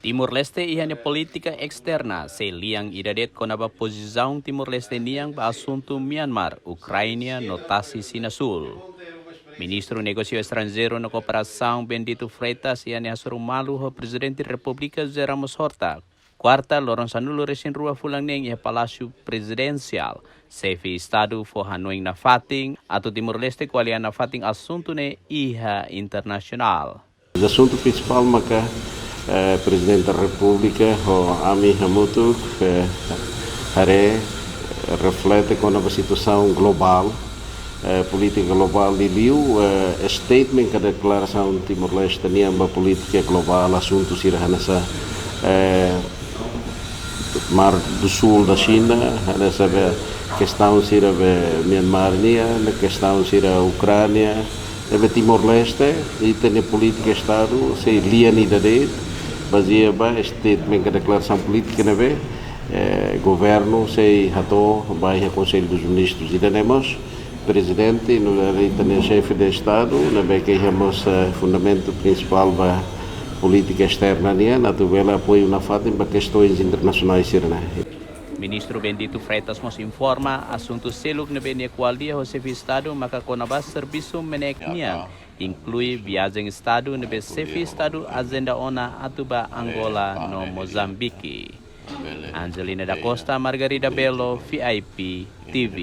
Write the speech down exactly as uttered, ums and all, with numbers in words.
Timor-Leste iha nia polítika esterna sei lian ida de'it kona-ba pozisaun Timor-Leste nian ba asuntu Myanmar, Ukraina no tasi Xina Sul. Ministru Negósiu Estranjeiru no Kooperasaun Bendito Freitas iha nia hasoru malu ho Prezidente Repúblika José Ramos Horta, kuarta loron sanulu-resin-rua fulan neen iha Palásiu Prezidensiál. Xefe Estadu fó hanoin nafatin atu Timor-Leste ko'alia nafatin asuntu ne'e iha internasionál. Asuntu prinsipál maka, eh, Prezidente Repúblika ho ami hamutuk, eh, haree, reflete kona-ba situasaun globál, eh, polítika globál, liuliu, eh, statement ka deklarasaun Timor-Leste nian ba polítika globál, asuntu sira hanesan, eh, Mar do Sul da Xina, hanesan be kestaun sira be Myanmar nian, kestaun sira Ukraina, ne'ebé Timor-Leste, ita-nia polítika Estadu sei lian ida de'it, bazeia ba statement ka deklarasaun polítika ne'ebé, eh, governu sei hato'o ba iha Konsellu dos Ministrus. Ida-ne'e mós Prezidente, no ita-nia Xefe de Estadu, ne'ebé ke iha mós, eh, fundamentu prinsipál ba polítika esterna nian, atu bele apoiu nafatin ba kestaun internasionál sira-ne'e. Ministru Bendito Freitas mós informa asuntu seluk ne'ebé nia ko'alia ho Xefe Estadu maka kona-ba servisu MNEK nian, inklui viajen Estadu ne'ebé Xefe Estadu ajenda ona atu ba Angola no Mozambique. Angelina da Costa, Margarida Belo, V I P T V.